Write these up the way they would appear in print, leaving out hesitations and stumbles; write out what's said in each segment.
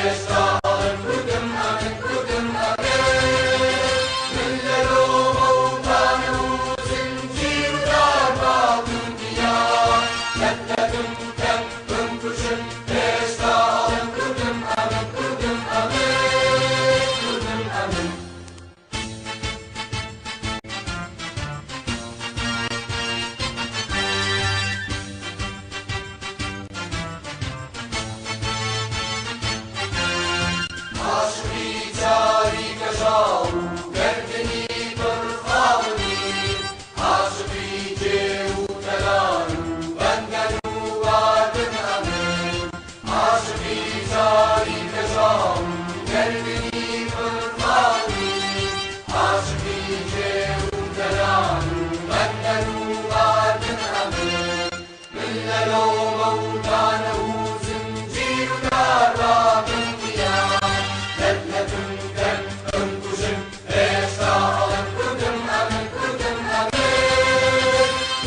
هێشتا ئەڵێم کوردم ئەمن کوردم ئەمن من لە لۆمە و تانە و زنجیر و دار با توندیە لەت لەتم کەن بمکوژن هێشتا ئەڵێم کوردم ئەمن کوردم ئەمن کوردم ئەمن. عاشقی چاوی کەژاڵ و گەردنی پڕ خاڵمی، عاشقی جێ و تەلار و بەندەن و باردم ئەمن، عاشقی چاوی کەژاڵ و گەردنی پڕ خاڵمی، عاشقی جێ و تەلار و بەندەن و باردم ئەمن. من لە لۆمە و تانە و زنجیر و دار باقم نییە، لەت لەتم کەن بمکوژن هێشتا ئەڵێم کوردم ئەمن کوردم ئەمن.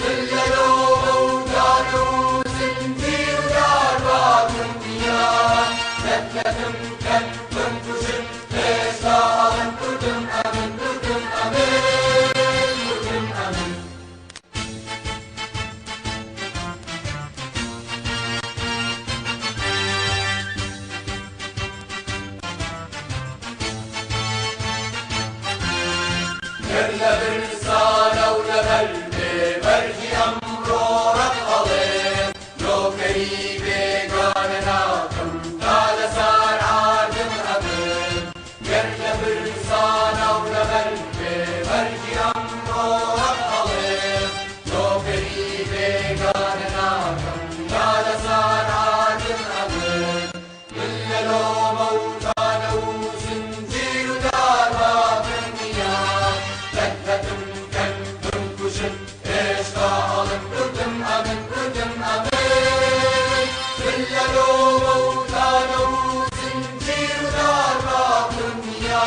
من لە لۆمە و تانە و زنجیر و دار باقم نییە، لەت لەتم کەن بمکوژن هێشتا ئەڵێم کوردم ئەمن کوردم ئەمن کوردم ئەمن. گەر لە برسانە و لەبەر بێ بەرگی ئەمڕۆ ڕەق ئەڵێم نۆکەری بێگانە ناکەم تا لەسار عاردم ئەبم گەر لە برسانە و لەبەر بێ بەرگی ئەمڕۆ ڕەق ئەڵێم نۆکەری بێگانە ناکەم تا لەسار عاردم ئەبم من لە لۆمە و تانە و زنجیر و دار باکم نییە لەت لەتم کەن بمکوژن هێشتا ئەڵێم کوردم ئەمن کوردم ئەمن من لە لۆمە و تانە و زنجیر و دار باکم نییە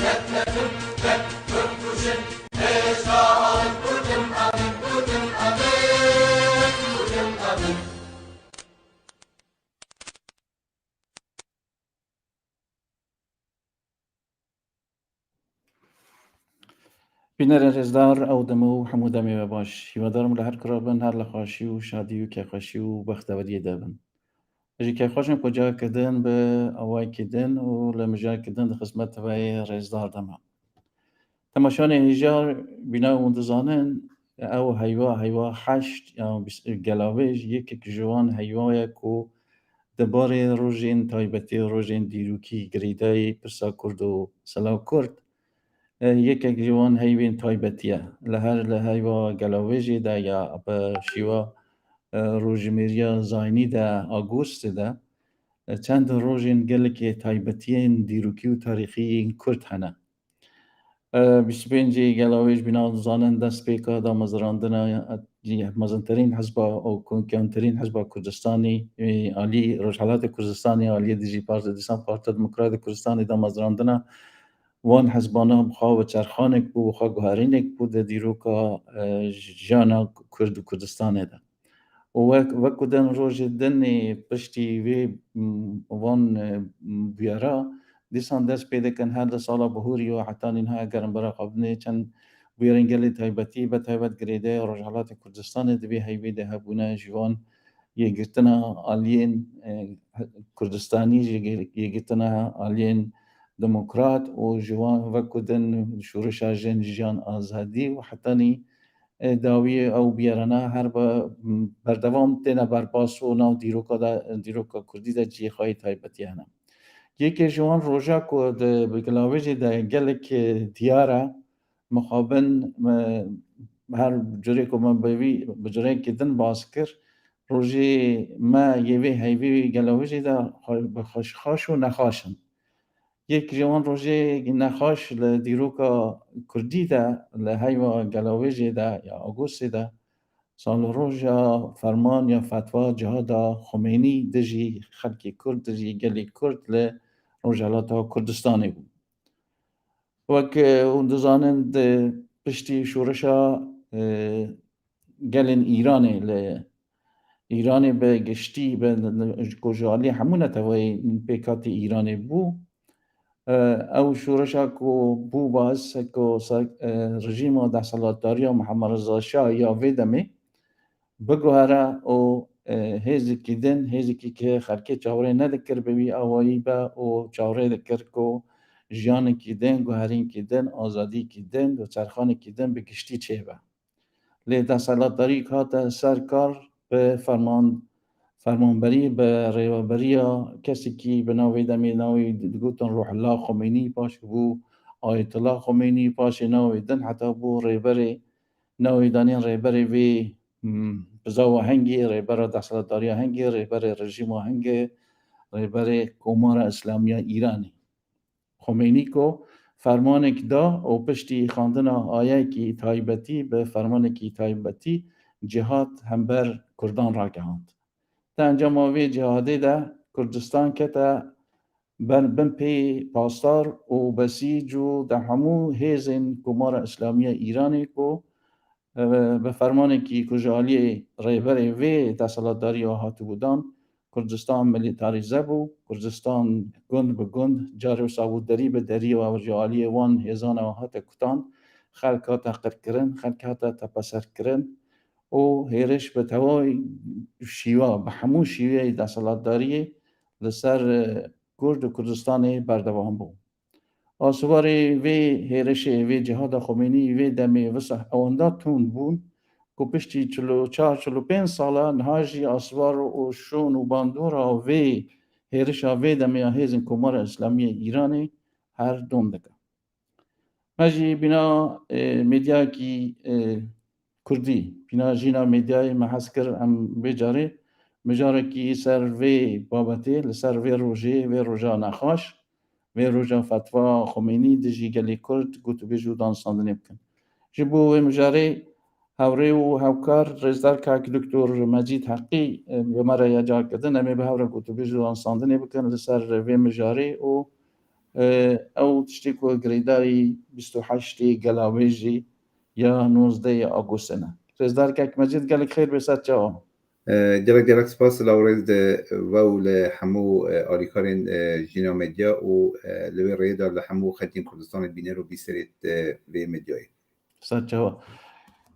لەت لەتم کەن بمکوژن هێشتا ئەڵێم کوردم ئەمن کوردم ئەمن کوردم ئەمن. بینەرە ڕێزدار ئەو دەمە و هەموو دەمێ بە باش هیوادارم لە هەر کوڕا بن هەر لە خۆشی و شادی و کێخۆشی و بەختەوەریە دەبن ژی کێخۆشم کۆ جاکردن بە ئەوای کردن و لە مژار کردن دە خزمەتەوەی ڕێزدار دەما تەماشانێ هێژار بینا و دەزانن ئەو هەیوا هەیوا حەشت یان گەلاوێژ یەکێک ژوان هەیوایە کو دەبارێ ڕۆژێن تایبەتی ڕۆژێن دیروکی گرێدای پرسا کورد و سەلا کورد یەکێک ژوان هەیوێن تایبەتیە لە هەر لە هەیوا گەلاوێژێ دا یا بە شیوە ڕۆژمێریە زاینی دا ئاگوست دا چەند ڕۆژێن گەلێکێ تایبەتیێن دیروکی و تاریخیین کورد هەنە. 25 گەلاوێژ بینا زانن دەست پێکا دامەزراندنە مەزنترین حزبا ئەو کۆنکیانترین حزبا کوردستانی عالی ڕۆژهەڵاتی کوردستانی عالیە دژی پارتە دیسان پارتە دموکراتی کوردستانی دامەزراندنە وان حزبانە بخوا و چەرخانێک بوو بخوا گوهرینێک بوو دە دیرۆکا ژیانا کورد و کوردستانێدا. وەک وەکو دەن ڕۆژێ دنێ پشتی وێ وان بویەرا دیسان دەست پێ دەکەن هەر لە ساڵا بهوری و حتا نینها ئەگەرم بەرە قابنێ چەند بویەرên گەلێ تایبەتی بە تایبەت گرێدەیە ڕۆژهەڵاتی کوردستانێ دبێ هەیوێ دە هەبوونە ژیوان یەکگرتنە ئالیێن کوردستانی یەکگرتنە ئالیێن دموکرات و ژیوان وەکو دن شورشا ژن ژیان ئازادی و حتانی داویە ئەو بیەرەنە هەر بە بەردەوام تێنە بەرباس و ناو دیرۆکەدا دیرۆکە کوردیدا جێ خۆی تایبەتی هەنە. یەکێ ji wan roja ku di bi de gelek diyar e mixabin her curê ku min bi wî bi cureyekî din bas kir rojê me yê vê heyvê gelawêjê de bi xweşxaş û nexaş in. Yek ji wan rojê nexaş li dîroka Kurdî de li heyva gelawêjê de ya Agostê de salroja ferman ya fetwa cihada Xumeynî dijî xelkê Kurd dijî gelê Kurd li Rojhilata Kurdistanê bû. Wek hûn dizanin di piştî şoreşa gelên Îranê li. Îranê bi giştî bi ku ji aliyê hemû neteweyê pêkhatî Îranê bû, ew şoreşa ku bû bahis ku rejîma desthilatdariya Mihemed Riza Şah ya vê demê biguhere û hêzekî din, hêzekî ki xelkê çavrê nedikir bi wî awayî be û çavrê dikir ku jiyanekî din, guherînkî din, azadîkî din û çerxanekî din bi giştî çêbe. Lê desthilatdarî hate ser kar bi ferman fermanberî bi rêveberiya kesekî bi navê demê navê digotin Ruhullah Xumênî paşê bû Ayetullah Xumênî paşê navê din heta bû rêberê navê danîn rêberê vê bizawa hengê rêbera desthilatdariya hengê rêberê rejîma hengê rêberê Komara Îslamiya Îranê. Xumênî ku fermanek da û piştî xwendina ayekî taybetî bi fermanekî taybetî cîhad hember Kurdan ragihand. Di encama vê cîhadê de Kurdistan kete ber bin pêyê pasdar û besîc û di hemû hêzên Komara Îslamiya Îranê ku Bi fermanekî ku ji aliyê rêberê vê desthilatdariyê hatibû dan, Kurdistan milîtarîze bû, Kurdistan gund bi gund, carê wisa bû derî bi derî û ji aliyê wan hêzan ve hate kutan, xelk hate qirkirin, xelk hate tepeserkirin û hêriş bi tevayî şîwa, bi hemû şîweyê desthilatdariyê li ser Kurd û Kurdistanê berdewam bû. Asiwarê vê hêrişê, vê cîhada Xumênî vê demê wisa ewenda tund bûn ku piştî 44, 45 sala niha jî asiwar û şûn û bandora vê hêrişa vê demê ya hêzên Komara Îslamiyê Îranê her dom dike. Me jî bîna medyayekî Kurdî, bîna jîna medyayê me hez kir em vê carê mijarekî ser vê babetê li ser vê rojê, vê roja nexweş, vê roja fetwa Xumênî dijî gelê Kurd gotûbêj û danûstandinê bikin. Ji bo wê mijarê hevrê û hevkar rêzdar kak Doktor Mecîd Heqî bi me re ye car kirdin em ê bi hev re gotûbêj û danûstandinê bikin li ser vê mijarê û Ew tiştê ku girêdayî 28 ê Gelawêjî ya 19 ê Agostê ne. Rêzdar Kek Mecîd gelek xêr bê ser çawa. Gelek gelek spas law rêz di we û li hemû alîkarên Jîna Medya û li wê rêyê de li hemû xelkên Kurdistanê bîner û bîserê vê medyayê. Ser çawa.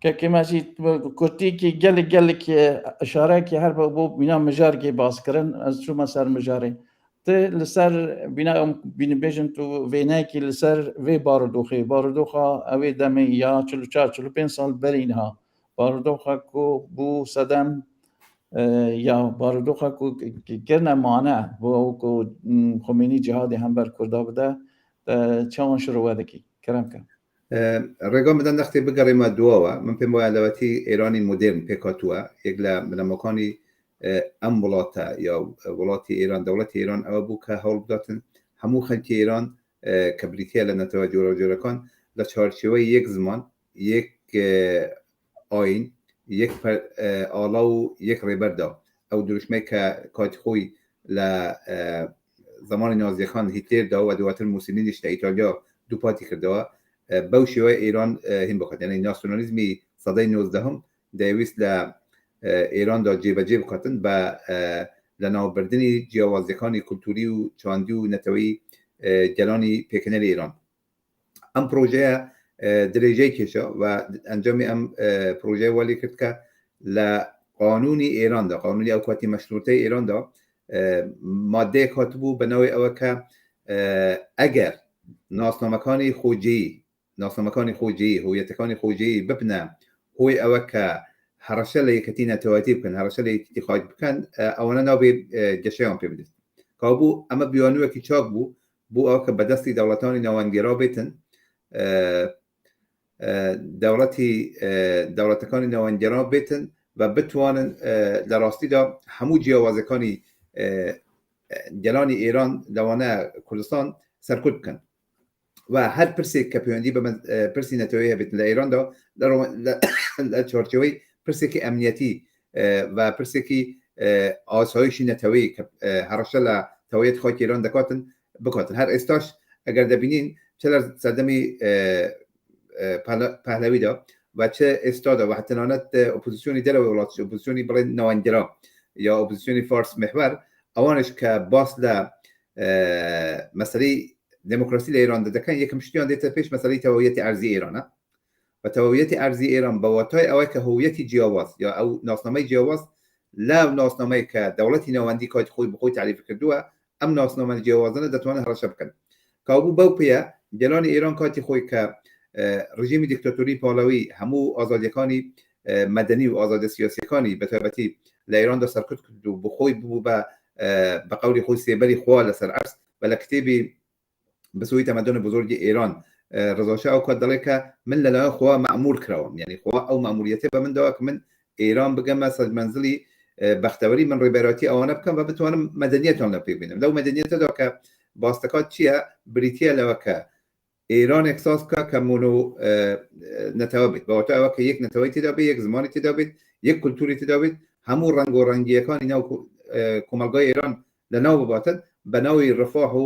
Kekê Mecîd kurtîkî gelek gelek işarekî her bo bîna mijarkê bas kirin ez çûme ser mijarê. Tu li ser bîna em bînibêjin tu vêneyekî li ser vê barudoxê barudoxa ew ê demê ya 44 45 sal berî niha barudoxa ku bû sedem ya barudoxa ku kirine mane bo ew ku Xumênî cîhadê hember Kurda bide çawan şirove dikî kerem ke. Rêga min de nextê bigerê me duawe min pêm waye lewetî Êranî modern pêk hatuwe yek li binemakanî em welate ya welatî Êran dewletî Êran ewe bû ke hewl bidatin hemû xelkê Êran ke brîtiye li netewe corecorekan li çarçêweyê yek ziman yek ayîn yek ala û yek rêber da ew dirûşmey ke katî xwe li zemanê Nazîxan Hîtlêr da û dûatir Mussolînî li Îtalya dûpatî kirdewa bew şêwe Îran hîn bixwet. Yanî nasyonalîzmî sedeyê nozdehim dewîst li Îran da cêbecê bixwetin be lenavbirdinî ciyawazîxanî kultûrî û çandî û neteweyî gelanî pêkhenerê Îran. Em projeya dirêjeyê kêşa و encamê em projeyê welê kir ke li qanûnî Êran de, qanûnî ew katî meşrûteyê Êran de madeyek hatibû bi navê ew ke eger nasnamekanî xoceyî, nasnamekanî xoceyî, hûyetekanî xoceyî bibine hoy ew ke hereşe li yeketî netewetî bikin, hereşe li yeketî xak bikin, ewana navê geşeyan pê bidin. Kabû eme biyanûyekî çak bû بۆ ئەوە کە بەدەستی دەوڵەتانی ناوەندگێرا بێتن دەوڵەتی دەوڵەتەکانی ناوەندگێرا بێتن و بتوانن لە ڕاستیدا هەموو جیاوازەکانی گەلانی ئێران لەوانە کوردستان سەرکوت بکەن و هەر پرسێک کە پەیوەندی بە پرسی نەتەوەی هەبێت لە ئێراندا لە چوارچێوەی پرسێکی ئەمنیەتی و پرسێکی ئاسایشی نەتەوەی کە هەڕەشە لە تەوەیەت خاکی ئێران دەکاتن بکاتن هەر ئێستاش ئەگەر دەبینین چ لە سەردەمی پەهلەویدا و چ ئێستادا و تەنانەت ئۆپۆزیسیۆنی دەرەوەی وڵات ئۆپۆزیسیۆنی بڵێن ناوەندگەرا یا ئۆپۆزیسیۆنی فارس محور ئەوانش کە باس لە مەسەلەی دێموکراسی لە ئێراندا دەکەن یەکەم شتیان دێتە پێش مەسەلەی تەواویەتی ئەرزی ئێرانە و تەواویەتی ئەرزی ئێران بە واتای ئەوەی کە هویەتی جیاواز یا ئەو ناسنامەی جیاواز لە ناسنامەی کە دەوڵەتی ناوەندی کاتی خۆی بخۆی تعریف کردووە ئەم ناسنامە جیاوازانە دەتوانن هەڕەشە بکەن کابوو بەو پێیە گەلانی ئێران کاتی خۆی کە ڕژێمی دیکتاتۆری پاڵەوی هەموو ئازادیەکانی مەدەنی و ئازادە سیاسیەکانی بە تایبەتی لە ئێراندا سەرکوت کرد و بخۆی ببوو بە بە قەولی خۆی سێبەری خوا لەسەر عەرز و لە کتێبی بسوی تەمەدۆن بزرگی ئێران ڕزاشا ئەو کات دەڵێ کە من لەلایەن خوا مەئمور کراوم یعنی خوا ئەو مەئموریەتە بە من داوە کە من ئێران بگەمە سەر مەنزلی بەختەوەری من ڕێبەرایەتی ئەوانە بکەم و بتوانم مەدەنیەتان لە پێک بێنم لەو مەدەنیەتەدا کە باس دەکات چییە بریتییە لەوە کە ئێرانێک ساز بکە کە مۆنۆ نەتەوە بێت بەواتە ئەوە کە یەک نەتەوەی تێدا بێت یەک زمانی تێدا بێت یەک کولتوری تێدا بێت هەموو ڕەنگ و ڕەنگیەکانی ناو کۆمەڵگای ئێران لە ناو بباتن بە ناوی ڕفاه و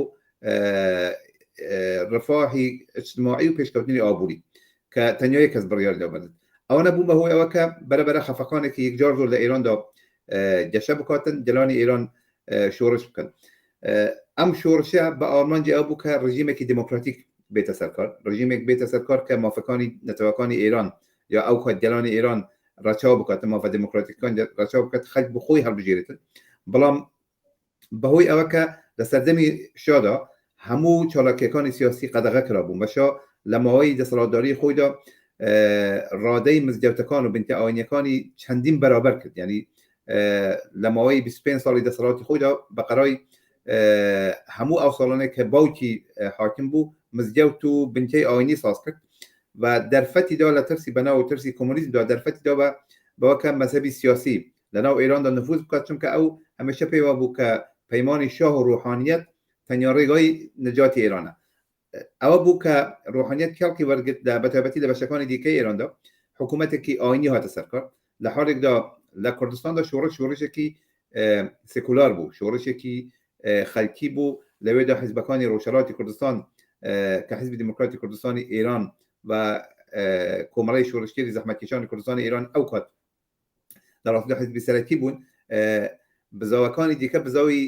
ڕفاهی اجتماعی و پێشکەوتنی ئابووری کە تەنیا یەک کەس بڕیار لەو بدات ئەوانە بوو بەهۆی ئەوە کە بەرەبەرە خەفەقانێکی یەکجار زۆر لە ئێراندا گەشە بکاتن گەلانی ئێران شۆڕش بکەن ئەم شۆڕشە بە ئامانجی ئەو بوو کە ڕژیمێکی دموکراتیک بێتە سەرکار ڕژیمێک بێتە سەرکار کە مافەکانی نەتەوەکانی ئێران یا ئەو کات گەلانی ئێران ڕەچاو بکات مافە دموکراتیکەکان ڕەچاو بکات خەلک بخۆی هەڵبژێرێتن بەڵام بەهۆی ئەوە کە لە سەردەمی شادا هەموو چالاکیەکانی سیاسی قەدەغە کرابوون بە شا لە ماوەی دەسەڵاتداری خۆیدا ڕادەی مزگەوتەکان و بنکە ئاینیەکانی چەندین بەرابەر کرد یعنی لە ماوەی 25 ساڵی دەسەڵاتی خۆیدا بە قەرای هەموو ئەو ساڵانێک کە باوکی حاکم بوو مزگەوت و بنکەی ئاینی ساز کرد و دەرفەتی دا لە ترسی بەناو و ترسی کۆمۆنیزمدا دەرفەتی دا بە بەوە کە مەزهەبی سیاسی لەناو ئێراندا نفوذ بکات چونکە ئەو هەمیشە پێی وابوو کە پەیمانی شاه و ڕوحانیەت تەنیا ڕێگای نەجاتی ئێرانە ئەوە بوو کە ڕوحانیەت کەڵکی وەرگرت لە بەتایبەتی لە بەشەکانی دیکەی ئێراندا حکوومەتێکی ئاینی هاتە سەرکار لە حاڵێکدا لە کوردستاندا شۆڕش شۆڕشێکی سکولار بوو شۆڕشێکی خەلکی بوو لەوێدا حیزبەکانی ڕۆژهەڵاتی کوردستان کە حیزبی دیموکراتی کوردستانی ئێران و کۆمەڵی شۆڕشگێری زەحمەتکێشانی کوردستانی ئێران ئەو کات لە ڕاستیدا حیزبی سەرەکی بوون بزاوەکانی دیکە بزاوی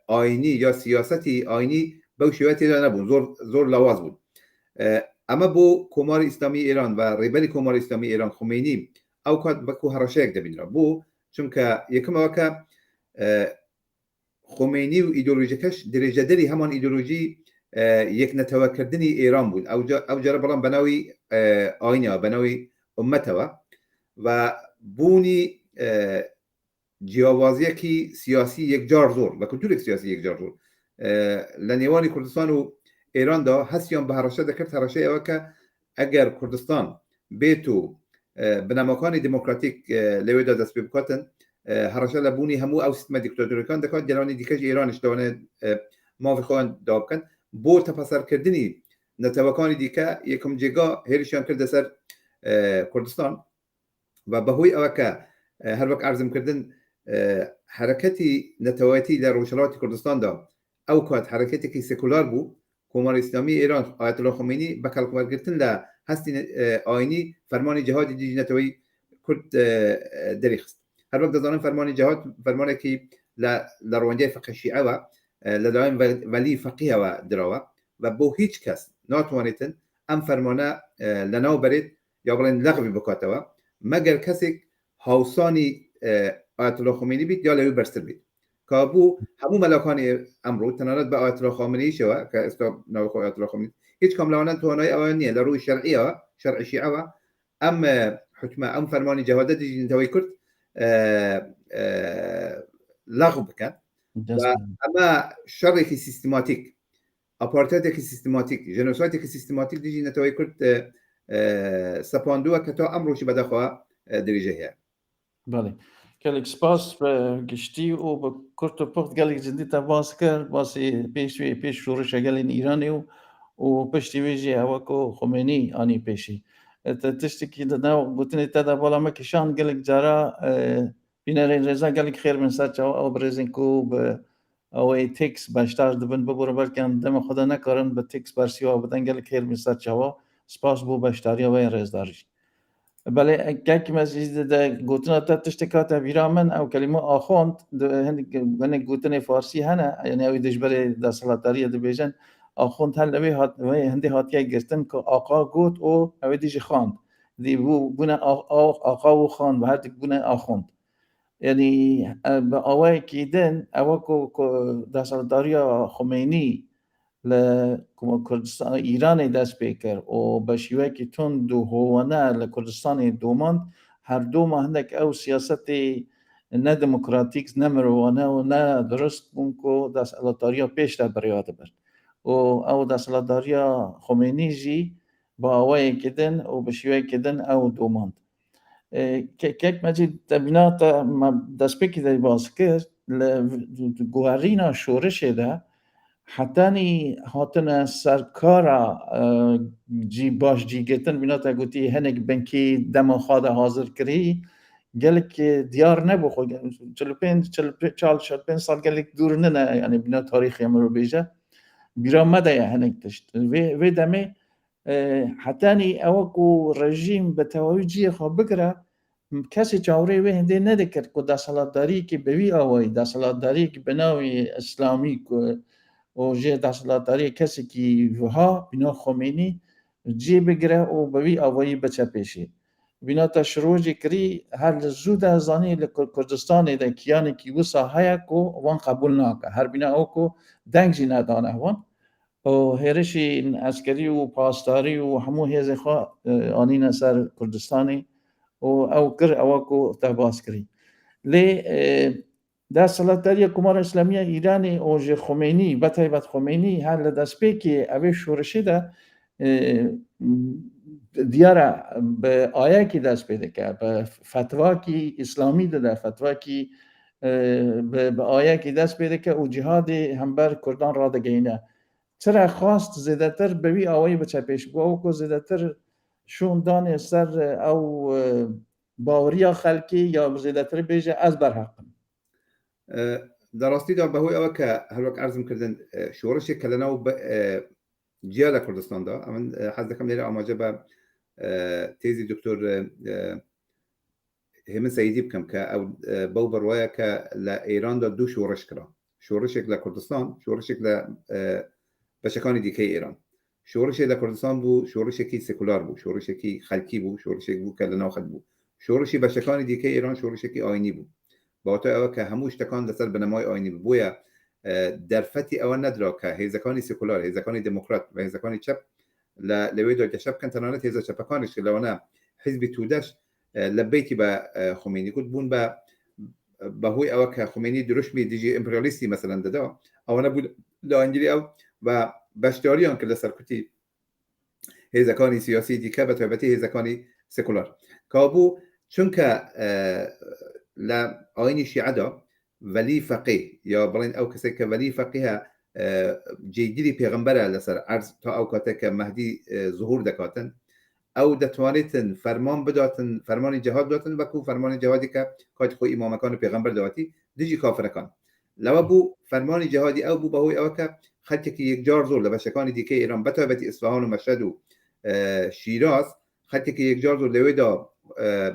ئاینی یا سیاسەتی ئاینی بەو شێوە تێدا نەبوون زۆر زۆر لاواز بوون ئەمە بۆ کۆماری ئیسلامی ئێران و ڕێبەری کۆماری ئیسلامی ئێران خومینی ئەو کات بەکو هەڕەشەیەک دەبینرا بۆ چونکە یەکەمەوە کە خومەینی و ئیدۆلۆژیەکەش درێژەدەری هەمان ئیدۆلۆژی یەک نەتەوەکردنی ئێران بوون ئەو جارە بەڵام بەناوی ئاینەوە بەناوی ئومەتەوە و بوونی جیاوازیەکی سیاسی یەکجار زۆر بە کولتورێک سیاسی یەکجار زۆر لە نێوانی کوردستان و ئێراندا هەستیان بە هەڕەشە دەکرد هەڕەشەی ئەوە کە ئەگەر کوردستان بێت و بنەماکانی دموکراتیک لەوێدا دەست پێ بکاتن هەڕەشە لە بوونی هەموو ئەو سیستمە دیکتاتۆرەکان دەکات گەلانی دیکەش ئێرانیش دەوانێت مافی خۆیان داوا بکەن بۆ تەپەسەرکردنی نەتەوەکانی دیکە یەکەم جێگا هێرشیان کردە سەر کوردستان و بەهۆی ئەوە کە هەروەک ئارزم کردن حرەکەتی نەتەوەتی لە ڕۆژهەڵاتی کوردستاندا ئەو کات حرەکەتێکی سکولار بوو کۆماری ئیسلامی ئێران ئایەتوڵا خومەینی بە کەڵکوەرگرتن لە هەستی ئاینی فەرمانی جیهادی دژی نەتەوەی کورد دەریخست هەروەک دەزانن فەرمانی جیهاد فەرمانێکی لە لە ڕوانگەی فقه شیعەوە لەلایەن وەلی فەقیهەوە دراوە و بۆ هیچ کەس ناتوانێتن ئەم فەرمانە لەناو بەرێت یا بڵێن لەغوی بکاتەوە مەگەر کەسێک هاوسانی ئایەتوڵا خومەینی بیت یا لەوی بەرزتر بیت کابوو هەموو مەلاکانی ئەمڕۆ تەنانەت بە ئایەتوڵا خامنەییشەوە کە ئێستا ناوی خۆی ئایەتوڵا خامنەیی هیچ کام لەوانە توانای ئەوە نییە لە ڕووی شەرعیەوە شەرعی شیعەوە ئەم حکمە ئەم فەرمانی جەهادە دژی نەتەوەی کورد لەغو بکەن ئەمە شەڕێکی سیستماتیک ئاپارتایدێکی سیستماتیک، ژێنۆسایدێکی سیستماتیک دژی نەتەوەی کورد سەپاندووە کە تا ئەمڕۆشی بەداخەوە درێژەی هەیە. بەڵێ گەلێک سپاس بە گشتی و بە کورت و پوخت گەلێک جدی تا باس کرد باسی پێش پێش شۆڕشە گەلێن ئیرانی و و پشتی وێژی ئەوە کۆ خومێنی ئانی پێشی تشتێکی دەناو گوتنی تەدا بەڵام مە کشان گەلێک جارا بینەرên rêza gelek xêr bin ser çawa ew birêzên ku bi awayê teks beşdar dibin bibore belkî em dema xwe de nekarin bi teks bersîwa bidin gelek xêr bin ser çawa spas bo beşdariya we yên rêzdar jî. بەڵێ کاک مەجید دە گوتنا te tiştek hate bîra min ew kelîme axond hinek gotinê farsî hene yani ew dijberê desthilatdariyê dibêjin axond her lewê hat wê hindê hatiye girtin ku aqa got û ew ê dî jî xand dî bû bûne aqa û xand bi her dik bûne axond yani bi awayekî din ewa ku desthilatdariya Xumeynî li Kurdistan Îranê dest pê kir û bi şîwekî tund û hovane li Kurdistanê domand, her doma hinek ew siyasetê ne demokratîk, ne mirovane û ne durist bûn ku desthilatdariya pêş de birêve dibir. Û ew desthilatdariya Xumeynî jî bi awayekî din û bi şîwekî din ew domand. Kek Mecîd te bîna te me destpêkê de bas kir li guherîna şorişê de hetanî hatine ser kara cî baş cîgirtin bîna te gotî hinek binkî dema xwe de hazir kirî gelek diyar nebû xwe 45 45 sal gelek dûr nine yanî bîna tarîxê mirov bêje bîra me de ye hinek tişt vê vê demê Hetanî ewa ku rejîm bi tewawî ciyê xwe bigire, kesê çavrê wê hindê nedikir ku desthilatdariyekî bi wî awayî, desthilatdariyekî bi navê îslamî ku û jê desthilatdariyê kesekî wiha bîna Xomênî ciyê bigire û bi wî awayî biçe pêşê. Bîna te şirojê kirî her li zû de zanî li Kurdistanê de kiyanekî wisa heye ku wan qebûl nake. Her bîna ew ku deng jî nedane wan. û hêrişî eskerî û pasdarî û hemû hêzên xwe anîne ser Kurdistanê û ew kir ewa ku te bas kirî. Lê desthilatdariya Komara Îslamî ya Îranê û ji Xumeynî, be taybet Xumeynî her li destpêkê evê şorişê de diyar e bi ayekî dest pê dike, bi fetwakî îslamî dide, fetwakî bi ayekî dest pê dike û cîhadê hember Kurdan radigihîne. Çira xwest zêdetir bi wî awayî biçe pêş bû ew ku zêdetir şûn danê ser ew baweriya xelkê ya zêdetir bêje ez berheq im. Di rastî de behoy ew ke her wek erzim kirdin şoreşê ke li nav جیا لە کوردستاندا ئەمن حەز دەکەم لێرە ئاماژە بە تێزی دکتۆر هێمن سەیدی بکەم کە ئەو بەو بڕوایە کە لە ئێراندا دوو شۆڕش کرا شۆڕشێک لە کوردستان شۆڕشێک لە بەشەکانی دیکەی ئێران شۆڕشێک لە کوردستان بوو شۆڕشێکی سکولار بوو شۆڕشێکی خەلکی بوو شۆڕشێک بوو کە لە ناو خەلک بوو شۆڕشی بەشەکانی دیکەی ئێران شۆڕشێکی ئاینی بوو بەواتای ئەوە کە هەموو شتەکان لەسەر بنەمای ئاینی بوو بۆیە دەرفەتی ئەوە نەدرا کە هێزەکانی سکولار هێزەکانی دێموکرات و هێزەکانی چەپ لە لەوێدا گەشە بکەن تەنانەت هێزە چەپەکانیش کە لەوانە حیزبی تودەش لە بیتی بە خومینی گوت بوون بە بەهۆی ئەوە کە خومینی دروشمی دژی ئیمپریالیستی مەسەلەن دەدا ئەوانە بوو لایەنگیری ئەو و بەشداریان کرد لە سەرکوتی هێزەکانی سیاسی دیکە بە تایبەتی هێزەکانی سکولار کابوو چونکە لە ئاینی شیعەدا وەلی فەقی یا بڵێن ئەو کەسێک کە وەلی فەقیه جێگیری پێغمبەرە لەسەر عرض تا ئەو کاتێک کە مەهدی زهور دەکاتن ئەو دەتوانێتن فەرمان بداتن فەرمانی جهاد بداتن وەکو فەرمانی جهادی کە کاتی خۆی ئیمامەکان و پێغەمبەر داوەتی دژی کافرەکان لەوە بوو فەرمانی جهادی ئەو بوو بەهۆی ئەوە کە خەلکێکی یەکجار زۆر لە بەشەکانی دیکەی ئێران بەتایبەتی ئیسفەهان و مەشهەد و شیراز خەلکێکی یەکجار زۆر لەوێدا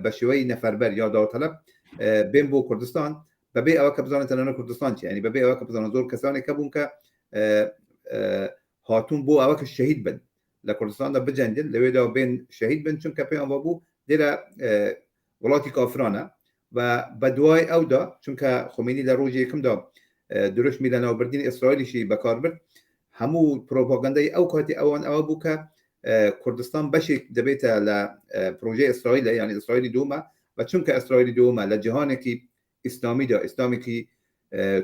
بە شێوەی نەفەربەر یا داوتەلەب بێن بۆ کوردستان بەبێ ئەوە کە بزانن تەنانە کوردستان چی ینی بەبێ ئەوە کە بزانن زۆر کەسانێک کە بوون کە هاتوون بۆ ئەوە کە شەهید بن لە کوردستاندا بجەنگن لەوێدا بێن شەهید بن چونکە پێیان وابوو لێرە وڵاتی کافرانە و بەدوای ئەودا چونکە خمینی لە ڕۆژی یەکەمدا دروشمی لە ناوبردنی ئیسرائیلیشی بەکار برد هەموو پرۆپاگەندەی ئەو کاتی ئەوان ئەوە بوو کە کوردستان بەشێک دەبێتە لە پرۆژەی ئیسرائیل یعنی ئیسرائیلی دوومە و چونکە ئیسرائیلی دوومە لە جیهانێکی ئیسلامیدا ئیسلامێکی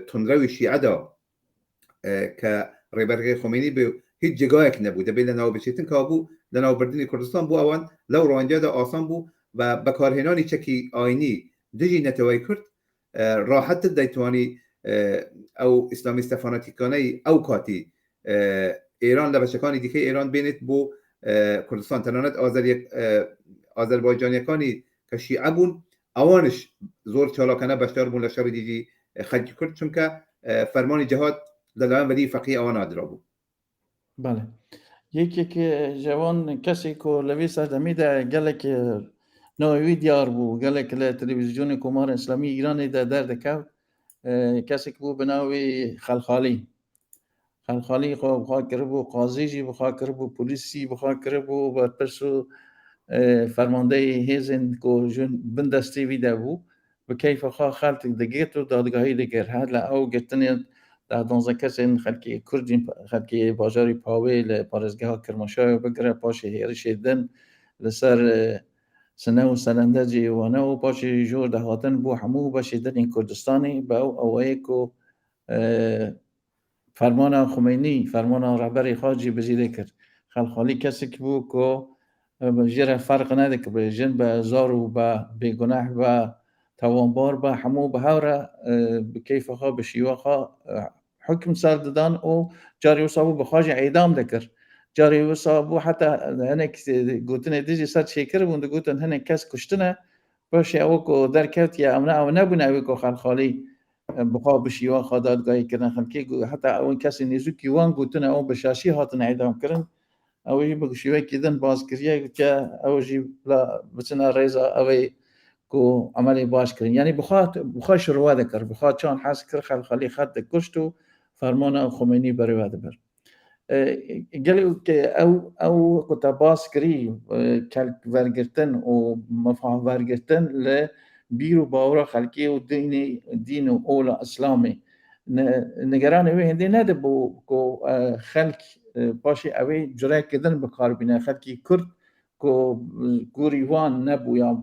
تونڕەوی شیعەدا کە ڕێبەرەکەی خۆمینی بێ هیچ جێگایەک نەبوو دەبێت لە ناو بچێتن کابوو لە ناوبردنی کوردستان بۆ ئەوان لەو ڕوانگەدا ئاسان بوو و بەکارهێنانی چەکی ئاینی دژی نەتەوەی کورد ڕاحەتتر دەیتوانی ئەو ئیسلامیستە فاناتیکانەی ئەو کاتی ئێران لە بەشەکانی دیکەی ئێران بێنێت بۆ کوردستان تەنانەت ئازەربایجانیەکانی کە شیعە بوون ئەوانش زۆر چالاکانە بەشدار بوون لە شەڕی دژی خەلکی کورد چونکە فەرمانی جەهاد لەلایەن وەلی فەقی ئەوە نادرا بوو. بەڵێ یەکێک جوان کەسێک و لەوێ سەردەمیدا گەلێک ناوی وی دیار بوو گەلێک لە تەلەڤیزیۆنی کۆماری ئیسلامی ئیرانی دا دەردەکەوت کەسێک بوو بە ناوی خەلخالی خەلخالی خۆ بخوا کردبوو قازیژی بخوا کردبوو پۆلیسی بخوا کردبوو بەرپرس و فەرماندەی هێزên ku jin bin destê wî de bû bi keyfa xwe xelk digirt û dadgahî dikir her li ew girtinê deh donzdeh kesên xelkê Kurdî xelkê bajarê Pawê li parêzgeha Kirmanşahê bigire paşê hêrişê din li ser Sine û Senendecê wane û paşê jor de hatin bo hemû beşê din ên Kurdistanê bi ew awayê ku Fermana Xumeynî, fermana rehberê xwe cîbicî dikir. Xelxalî kesek bû ku jê re ferq nedikir bi jin be, zar û be, bêguneh be, tawanbar be, hemû bi hev re bi keyfa xwe, bi şîwa xwe hukm ser didan û carê wisa bû bi xwe jî îdam dikir. Carê wisa bû heta hinek gotinê dijî ser çêkiribûn digotin hinek kes kuştine, paşê ew ku derketiye ew ne ew nebûne ew ê ku Xelxalî Bi xwe bi şîwa xwe dadgahî kirin xelkê ku heta ew kesên nêzûkî wan gotine ew bi şaşî hatine îdamkirin ew jî bi şîwekî din baz kiriye gotiye ew jî bila biçine rêza ew ê ku emelê baş kirin. Yanî bi xwe bi xwe şirove dikir, bi xwe çan hez kir xelxelî xet dikuşt û fermana Xomênî berêve dibir. Gelê ew ew ku te bas kirî kelk vergirtin û mifah vergirtin li bîr û bawra xelkê û dînê dîn û ola îslamê nigeranê wê hindê nedibû ku xelk paşê ew ê cureyeke din bi kar bîne xelkê kurd ku gorî wan nebû yan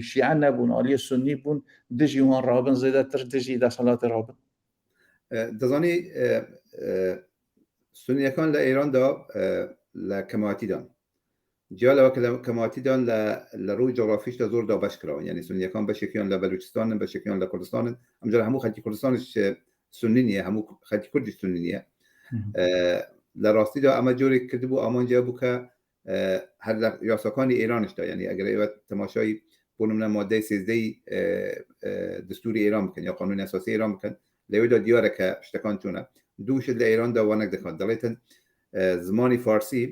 şîe nebûn aliyê sunnî bûn dijî wan rabin zêdetir dijî desthilatê rabin. دەزانی سونیەکان لە ئێراندا لە کەماتیدان جیا لەوە کە لە کەماتیدان لە لە ڕووی جۆرافیشدا زۆر دابەش کراون یعنی سونیەکان بەشێکیان لە بەلوچستانن بەشێکیان لە کوردستانن ئەمجارە هەموو خەلکی کوردستانش سونی نییە هەموو خەلکی کوردیش سونی نییە لە ڕاستیدا ئەمە جۆرێک کردبوو ئامانجیا بوو کە هەر لە یاساکانی ئێرانشدا یعنی ئەگەر ئێوە تەماشای بۆ نمونە مادەی سێزدەی دستوری ئێران بکەن یا قانونی ئەساسی ئێران بکەن لەوێدا دیارە کە شتەکان چۆنە دوو شت لە ئێراندا وانەک دەکات دەڵێتن زمانی فارسی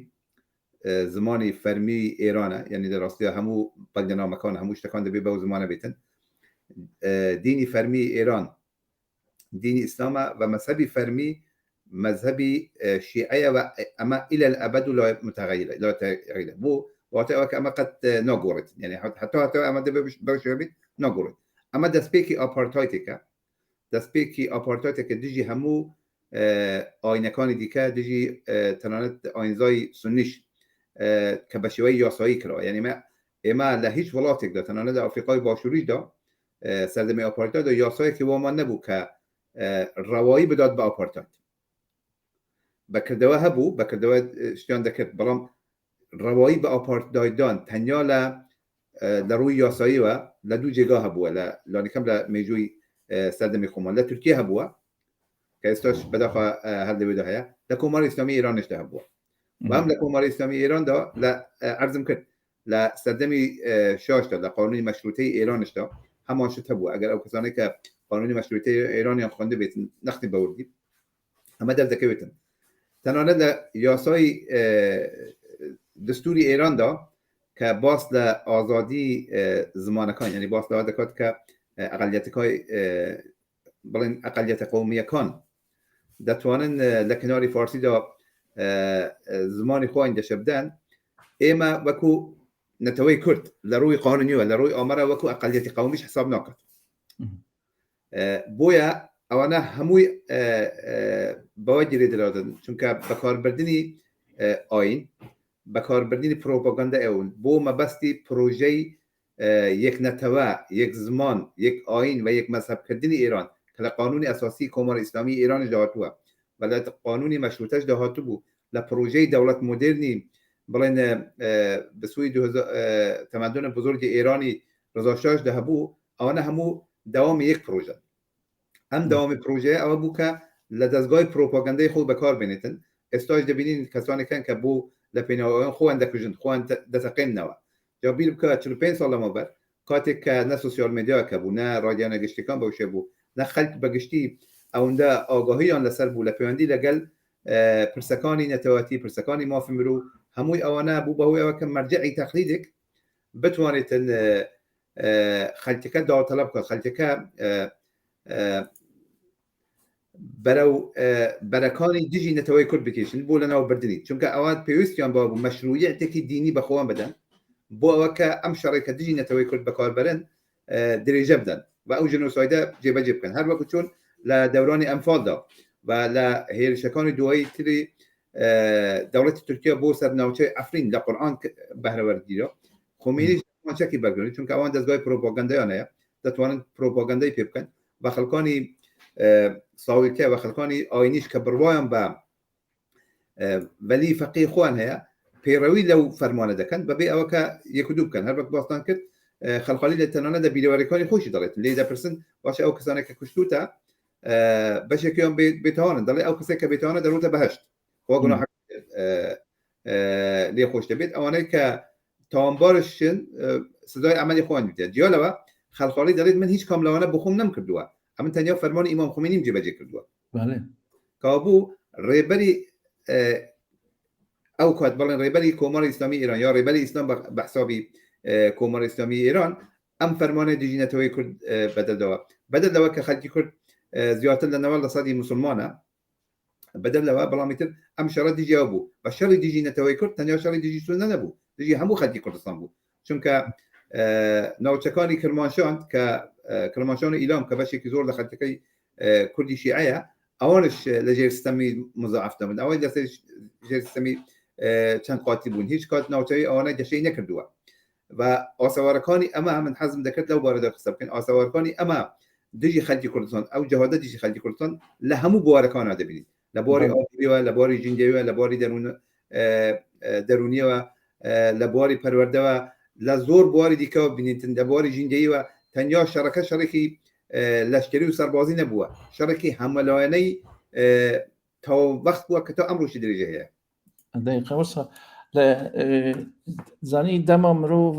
زمانی فەرمی ئێرانە یعنی لە ڕاستیا هەموو بەڵگەنامەکان هەموو شتەکان دەبێت بەو زمانە بێتن دینی فەرمی ئێران دینی ئیسلامە و مەزهەبی فەرمی مەزهەبی شیعەیە و ئەمە ئیلە الئەبەد و لا متغیرە لا تغیرە بۆ واتە ئەوە کە ئەمە قەت ناگۆڕێت یعنی هەتا هەتا ئەمە دەبێت بەو شێوە بێت ناگۆڕێت ئەمە دەستپێکی ئاپارتایتێکە دەستپێکی ئاپارتایتێکە دژی هەموو ئاینەکانی دیکە دژی تەنانەت ئاینزای سنیش کە بە شێوەی یاسایی کراوە یعنی ئێمە لە هیچ وڵاتێکدا تەنانەت لە ئەفریقای باشووریشدا سەردەمی ئاپارتایددا یاسایەکی وامان نەبوو کە ڕەوایی بدات بە ئاپارتاید بەکردەوە هەبوو بەکردەوە شتیان دەکرد بەڵام ڕەوایی بە ئاپارتایدان تەنیا لە لە ڕووی یاساییەوە لە دوو جێگا هەبووە لە لانیکەم لە مێژووی سەردەمی خۆمان لە تورکیا هەبووە کە ئێستاش بەداخوا هەر لەوێدا هەیە لە کۆماری ئیسلامی ئێرانیشدا هەبووە بەڵام لە کۆماری ئیسلامی ئێراندا لە عەرزم کرد لە سەردەمی شاشدا لە قانونی مەشروتەی ئێرانشدا هەمان شت هەبوو ئەگەر ئەو کەسانەی کە قانونی مەشروتەی ئێرانیان خوێندبێتن نەختی بەوردی ئەمە دەردەکەوێتن تەنانەت لە یاسای دستوری ئێراندا کە باس لە ئازادی زمانەکان یعنی باس لەوە دەکات کە ئەقلیەتەکای بڵێن ئەقلیەتە قومیەکان دەتوانن لە کناری فارسیدا زمانی خۆیان گەشە بدەن ئێمە وەکو نەتەوەی کورد لە ڕووی قانونیوە لە ڕووی ئامارە وەکو ئەقلیەتی قومیش حساب ناکات بۆیە ئەوانە هەمووی بەوە گرێ درادن چونکە بەکاربردننی ئاین بەکاربردنی پرۆپاگەندە ئەون بۆ مەبەستی پرۆژەی یەک نەتەوە، یەک زمان، یەک ئایین و یەک مەزهەب کردنی ئێران کە لە قانوونی ئەساسیی کۆماری ئیسلامیی ئێرانیشدا هاتووە و لە قانوونی مەشرووتەشدا هاتبوو لە پڕۆژەی دەوڵەت مۆدێرنی بڵێن بە سووی تەمەدۆن بزرگی ئێرانی ڕەزا شاشدا هەبوو ئەوانە هەموو دەوامی یەک پڕۆژەن. ئەم دەوامی پرۆژەیە ئەوە بوو کە لە دەستگای پرۆپاگەندەی خۆی بەکار بێنێتن ئێستاش دەبینین کەسانێکن کە بۆ لە پێناوەوەیان خۆیان دەکوژن خۆیان دەتەقێننەوە جا بیر بکە 45 ساڵ لەمەوبەر کاتێک کە نە سوسیال میدیا کە بوو نە ڕاگەیانە گشتیەکان بەو شێ بوو نە خەلک بە گشتی ئەوەندە ئاگاهیان لەسەر بوو لە پەیوەندی لەگەل پرسەکانی نەتەوەتی پرسەکانی مافی مرۆ هەمووی ئەوانە بوو بەهۆی ئەوە کە مەرجعی تەقلیدێک. بتوانێتن خەلکەکە داوتەلەب بکات خەلکەکە بەرەو بەرەکانی دژی نەتەوەی کورد بکێشن بۆ لەناو بردننی چونکە ئەوان پێویستیان بە بوو مەشروعیەتێکی دینی بەخۆیان بدەن بۆ ئەوە کە ئەم شەڕێک کە دژی نەتەوەی کورد بەکاربەرن درێژە بدەن و ئەو ژنۆسایدە جێبەجێ بکەن هەر وەکو چۆن لە دەورانی ئەمفالدا و لە هێرشەکانی دوایی تری دەوڵەتی تورکیا بۆ سەر ناوچەی ئەفرین لە قورآن بەهرەوەرگیرا خۆمینیش چەکی بەرگرن چونکە ئەوان دەستگای پرۆپاگەندەیان هەیە دەتوانن پرۆپاگەندەی پێ بکەن بە خەڵکانی ساویلکە بە خەڵکانی ئاینیش کە بڕوایان بە وەلی فەقی خۆیان هەیە پەیڕەوی لەو فەرمانە دەکەن بەبێ ئەوە کە یەک و دوو بکەن هەر وەک باستان کرد خەڵخالی لە تەنانە لە بیرەوەریەکانی خۆشی دەڵێت لێ دەپرسن باشە ئەو کەسانە کە کوشتوتە بەشێکیان بێتوانن دەڵێ ئەو کەسێک کە بێتوانە دەڕوتە بەهشت خوا گوناح لێ خۆش دەبێت ئەوانەی کە تاوانبارشن سزای عملی خۆیان بدات جیا لەوە خەڵخاڵی دەڵێت من هیچ کام لەوانە بخۆم نەم کردووە ئەمن تەنیا فەرمانی ئیمام خومینیم جێبەجێ کردووە کابوو ڕێبەری ئەو کات بەڵێن ڕێبەری کۆماری ئیسلامی ئێران یا ڕێبەری ئیسلام بە حسابی کۆماری ئیسلامی ئێران ئەم فەرمانەی دژی نەتەوەی کورد بەدەلەوە بەدەل لەوە کە خەلکی کورد زیاتر لە 90 لە سەدی مسلمانە بەدەر لەوە بەڵامی تر ئەم شەڕە دژی ئەو بوو بە شەڕی دژی نەتەوەی کورد تەنیا شەڕی دژی سوننە نەبوو دژی هەموو خەلکی کوردستان بوو چونکە ناوچەکانی کرمانشان کە کرمانشان و ئیلام کە بەشێکی زۆر لە خەلکەکەی کوردی شیعەیە ئەوانش لە ژێر ستەمی مزاعف دەبن ئەوەی لەسەر ژێر ستەمی چەند قاتی بوون هیچ کات ناوچەی ئەوانە گەشەی نەکردووە و ئاسەوارەکانی ئەمە من حەزم دەکرد لەو بارەدا قسە بکەین ئاسەوارەکانی ئەمە دژی خەلکی کوردستان ئەو جەهادە دژی خەلکی کوردستان لە هەموو بوارەکانە دەبینیت لە بواری ئابووریەوە لە بواری ژینگەوە لە بواری دەروون دەرونیەوە لە بواری پەروەردەوە لە زۆر بواری دیکەوە بینیتن لە بواری ژینگەیەوە تەنیا شەڕەکە شەڕێکی لەشکری و سەربازی نەبووە شەڕێکی هەمەلایەنەی تەواو وەخت بووە کە تا ئەمڕۆشی درێژە هەیە دقیقا وسا لە زانی دەما مرۆڤ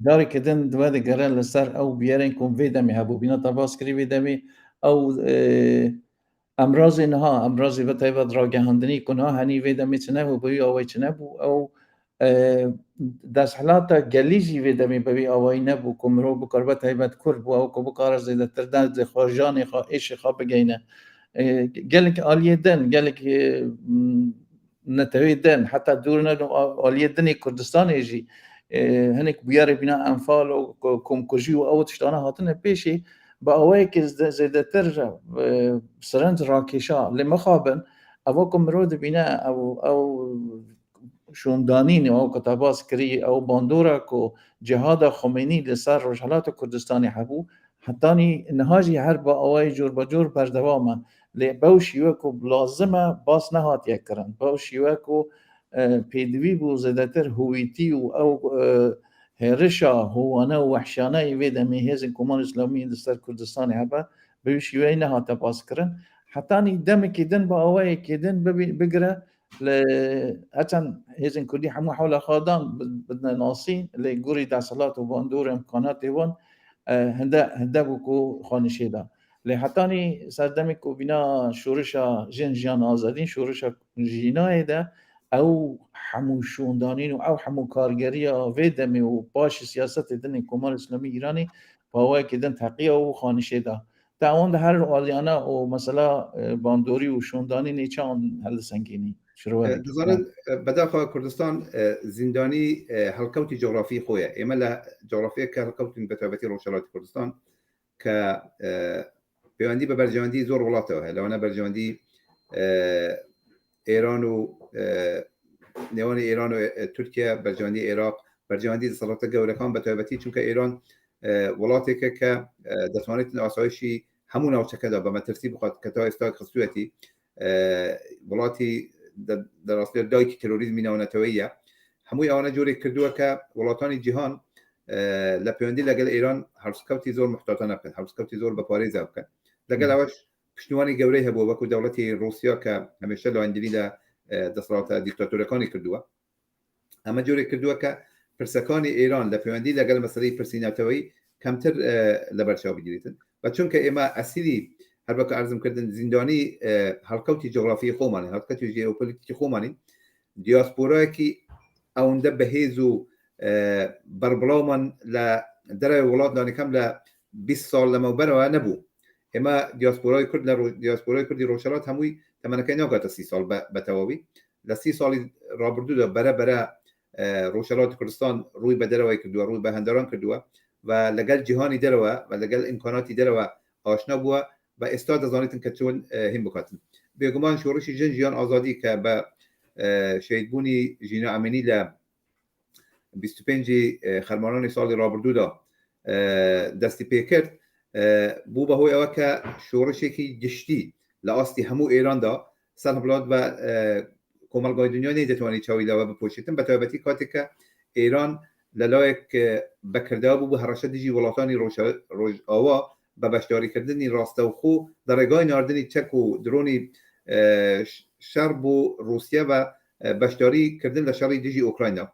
جارێکە دن دوای دەگەرە لەسەر ئەو بیێرên کۆم vê demê hebû bîna te bas kirî vê demê ew emrazê niha emrazê ve taybet ragihandinî ku niha henî vê demê çi nebû bi wî awayî çi nebû ew desthilata gelî jî vê demê bi wî awayî nebû ku mirov bikaribe taybet kurd bû ew ku bikare zêdetir derdê xwe janê xwe êşê xwe bigihîne gelek aliyê din gelek netewê din heta dûr ne aliyê din ê Kurdistanê jî hinek bûyerê bîna enfal û komkujî û ew tiştane hatine pêşê bi awayekî zêdetir sirinc rakêşa lê mixabin eva ku mirov dibîne ew ew şûndanîn ew ku te bas kirî ew bandora ku cihada Xumênî li ser Rojhilata Kurdistanê hebû hetanî niha jî her bi awayê cûrbecûr berdewam e lê bew şîwe ku lazim e bas nehatiye kirin bew şîwe ku pêdivî bû zêdetir hûwîtî û ew hêrişa howane û wehşiyane yê vê demê hêzên Komara Îslamî li ser Kurdistanê hebe bi wî şîweyê nehate baskirin hetanî demekî din bi awayekî din bigire Li heçend hêzên Kurdî hemû hewla xwe dan bidine nasîn lê gorî desthilat û bandor îmkanatê wan hinde hinde bû ku xwe nişê da. Lê hetanî serdemê ku bîna şorişa Jin Jiyan Azadî şorişa Jînayê de ew hemû şûndanîn û ew hemû kargeriya vê demê û paşî siyasetê din ê Komara Îslamî Îranê bi awayekî din teqiya û xwe nişê da. Te wan di her aliyana û mesela bandorî û şûndanînê çawan heldisengînî? Şirove dikî. Dizanin bedaxa Kurdistan zîndanî helkewtî coğrafî xwe ye. Ême li coğrafiyeke helkewtîn bi taybetî Rojhilatê Kurdistan ke pêwendî bi berjewendî zor welatê heye. Lewana berjewendî Êran û nêwanê Êran û Tirkiye, berjewendî Êraq, berjewendî deselata gewrekan bi taybetî çunke Êran وڵاتێکە کە دەتوانێت ئاسایشی هەموو ناوچەکەدا بە مەترسی بخات کە تا ئێستا خستوویەتی وڵاتی دەڕاستێ دایکی ترۆریزمی ناونەتەوەیە هەمووی ئەوانە جۆرێک کردووە کە وڵاتانی جیهان لە پەیوەندی لەگەڵ ئێران هەڵسکەوتی زۆر محتاطانە بکەن هەڵسکەوتی زۆر بە پارێزا بکەن لەگەڵ ئەوەش پشتیوانی گەورەی هەبووە وەکو دەوڵەتی ڕوسیا کە هەمیشە لایەنگیری لە دەسەڵاتە دیکتاتۆرەکانی کردووە ئەمە جۆرێک کردووە کە پرسەکانی ئێران لە پەیوەندی لەگەڵ مەسەلەی پرسی نەتەوەی کەمتر لەبەرچاو بگیرێتن و چونکە ئێمە ئەسیری هەر وەکو عەرزم کردن زیندانی هەڵکەوتی جغرافی خۆمانین هەڵکەوتی ژێئۆپۆلیتیکی خۆمانین دیاسپۆرایەکی ئەوەندە بەهێز و بەربڵاومان لە دەرەوەی وڵات لانیکەم لە 20 ساڵ لەمەوبەرەوە نەبوو. ئێمە دیاسپۆرای کورد لە دیاسپۆرای کوردی ڕۆژهەڵات هەمووی تەمەنەکەی ناگاتە سی ساڵ بە تەواوی. لە سی ساڵی ڕابردوودا بەرە بەرە ڕۆژهەڵاتی کوردستان ڕووی بە دەرەوەی کردووە، ڕووی بە هەندەران کردووە و لەگەڵ جیهانی دەرەوە و لەگەڵ ئیمکاناتی دەرەوە ئاشنا بووە و ئێستا دەزانێتن کە چۆن هین بکاتن. بێگومان شۆڕشی ژن ژیان ئازادی کە بە شەهیدبوونی ژینا ئەمینی لە 25 خەرمانانی ساڵی ڕابردوودا دەستی پێکرد بوو بەهۆی ئەوە کە شۆڕشێکی گشتی لە ئاستی هەموو ئێراندا سەرهەڵات بە کۆمەڵگای دنیا نەیدەتوانی چاوی لەوە بپۆشێتن بە تایبەتی کاتێک کە ئێران لەلایەک بەکردەوە بوو بە هەڕەشە دژی وڵاتانی ڕۆژئاوا بە بەشداریکردنی ڕاستەوخۆ لە ڕێگای ناردنی چەک و درۆنی شەڕ بۆ ڕووسیە و بەشداری کردن لە شەڕی دژی ئۆکراینا.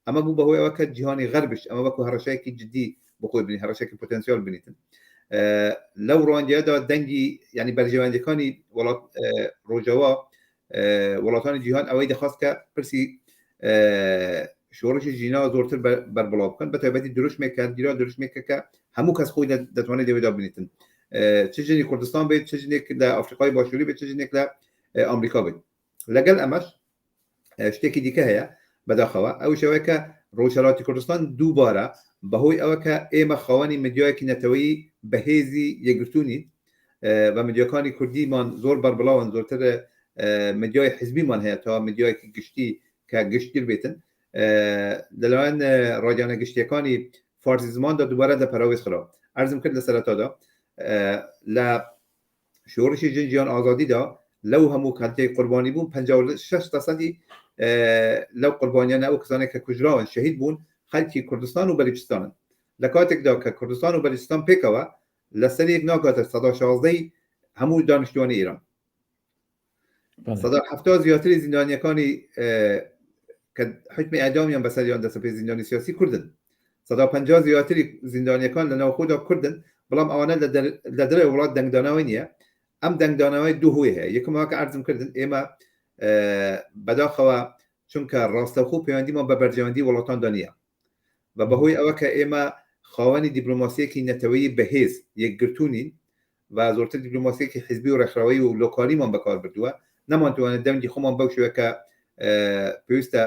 ئەمە بوو بەهۆی ئەوە کە جیهانی غەربش ئەمە وەکو هەڕەشەیەکی جدی بۆ خۆی بینی، هەڕەشەیەکی پۆتەنسیال بینیتن. لەو ڕوانگەیەدا دەنگی یعنی بەرژەوەندیەکانی وڵات ڕۆژاوا وڵاتانی جیهان ئەوەی دەخواست کە پرسی شۆڕشی ژینا زۆرتر بەربڵاو بکەن بە تایبەتی دروشمێک کە گیرا دروشمێکە کە هەموو کەس خۆی دەتوانێت لەوێدا بنیتن چ ژنی کوردستان بێت چ ژنێک لە ئەفریقای باشووری بێت چ ژنێک لە ئەمریکا بێت لەگەڵ ئەمەش شتێکی دیکە هەیە بەداخەوە ئەو شێوەیە کە ڕۆژهەڵاتی کوردستان دووبارە بەهۆی ئەوە کە ئێمە خاوەنی میدیایەکی نەتەوەیی بەهێزی یەکگرتوو نین و میدیاکانی کوردیمان زۆر بەربڵاون زۆرتر میدیای حزبیمان هەیە تا میدیایەکی گشتی کە گشتگیر بێتن لەلایەن ڕاگەیانە گشتیەکانی فارسی زماندا دووبارە لە پەراوێز خرا عەرزم کرد لە سەرەتادا لە شۆڕشی ژن ژیان ئازادیدا لەو هەموو کەلتەی قوربانی بوون 56 لەسەدی لەو قوربانیانە ئەو کەسانێک کە کوژراون شەهید بوون خەلکی کوردستان و بەلوچستانن لە کاتێکدا کە کوردستان و بەلوچستان پێکەوە لەسەر یەک ناگاتە سەدا شازدەی هەموو دانیشتوانی ئێران سەدا حەفتا زیاتری زیندانیەکانی کە حکمی ئەدامیان بەسەریان دەسەپێ زیندانی سیاسی کوردن سەدا 50 زیاتری زیندانیەکان لە ناوخۆدا کوردن بەڵام ئەوانە لە دەرەوەی وڵات دەنگدانەوەی نییە ئەم دەنگدانەوەی دوو هۆی هەیە یەکەم کە عەرزم کردن ئێمە بەداخەوە چونکە ڕاستەوخۆ پەیوەندیمان بە بەرژەوەندی وڵاتاندا نییە و بەهۆی ئەوە کە ئێمە خاوەنی دیپلۆماسیەکی نەتەوەیی بەهێز یەکگرتوو نین و زۆرتر دیپلۆماسیەکی حیزبی و ڕێکخراوەیی و لۆکالیمان بەکار بردووە نەمانتوانێت دەنگی خۆمان بەو شێوە کە پێویستە